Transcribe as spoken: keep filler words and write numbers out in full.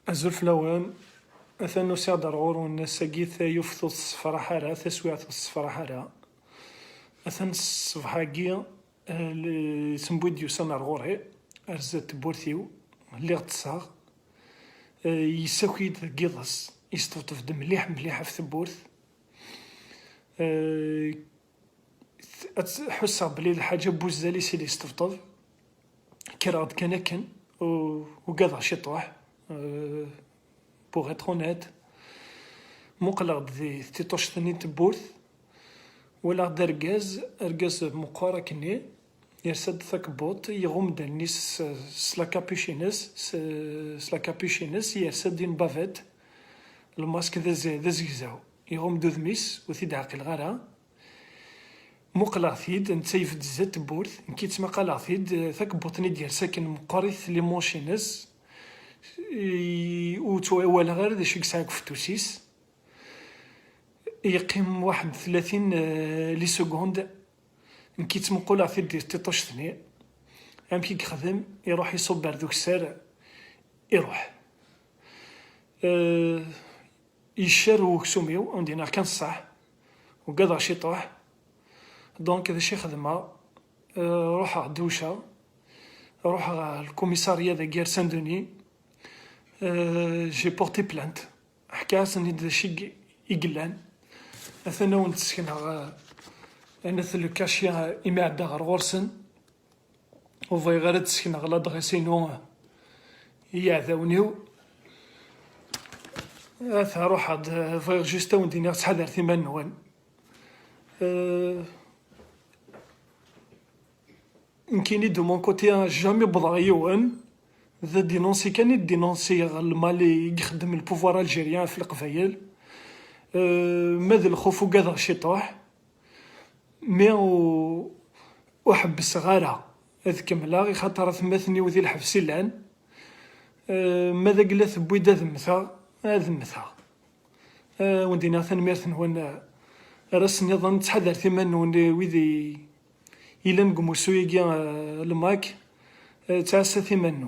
Azul fell-awen. Atan usiɣ-d ar ɣur-wen ass-agi, tayuft ur tessefraḥ ara, taswiɛt ur tessefraḥ ara. Atan ṣṣbeḥ-agi, eh, li-, sembwi d-yusan ar ɣur-i, ar zdat tewwurt-iw, lliɣ ṭṭseɣ, eh, yessaki-d deg yiḍes, yesṭebṭeb-d mliḥ, mliḥ ɣef tewwurt. Eh, Ad ḥusseɣ belli lḥaǧa n wuzzal i s-yesṭebṭeb. Kkreɣ-d kan akken, u-, ugadeɣ ciṭuḥ, euh, pour être honnête. Muqleɣ-d di tiṭuct-nni n tewwurt, walaɣ-d argaz, argaz meqqer akkenni, yersa-d takebbuḍt, iɣumm-d allen-is s, s la capuche-ines, s, s la capuche-ines, yersa-d une bavette, lmask d az-, d azegzaw. Iɣumm-d udem-is, ur t-id-ɛqileɣ ara. Muqleɣ-t-id, netta ibedd zdat tewwurt, nekk ttmaqaleɣ-t-id, eh, takebbuḍt-nni d-yersa akken meqqrit les manches-ines, i-, ur ttwawaleɣ ara d acu i yesɛa deg ufettus-is. Yeqqim waḥed tlatin, eh, les secondes, nekk ttmuquleɣ-t-id di tiṭuct-nni. Amek i yexdem? Iruḥ iṣubb ar d ukessar, iruḥ. Eh, Yeccer uksum-iw, ad wen-d-iniɣ kan ṣṣeḥ, ugadeɣ ciṭuḥ. Donc, d acu i xedmeɣ? Euh, ruḥeɣ dduceɣ, ruḥeɣ ɣer lkumisarya dagi ar Saint-Denis. Euh, j'ai porté plainte. Ḥkiɣ-asen-id d acu i g-, i yellan. Atan ad wen-d-sekneɣ, euh, anat le cachet, euh, imi ɛeddaɣ ɣer ɣur-sen. Ur bɣiɣ ara ad d-sekneɣ l'adresse-inu i yiɛdawen-iw. Ata ruḥeɣ-d, bɣiɣ juste ad wen-d-iniɣ ttḥadaret iman-nwen. Euh, nekkini de mon côté, jamais wwḍeɣ yiwen. D dénoncer kan i dénoncer le mal i ixeddem le pouvoir algérien ɣef Leqbayel. Euh, ma d lxuf ugadeɣ ciṭuḥ. Mais ur, ur ḥebbseɣ ara ad kemmleɣ, ixaṭer atmaten-iw di lḥebs i llan. Eh, ma d agla tewwi-d ad mmteɣ, ad mmteɣ. Eh, wen-d-iniɣ tanemmirt-nwen, eh, ar ass nniḍen, ttḥadaret iman-nwen, eh, wid i, yellan deg umussu-agi, eh, lmak, eh, ttɛassat iman-nwen.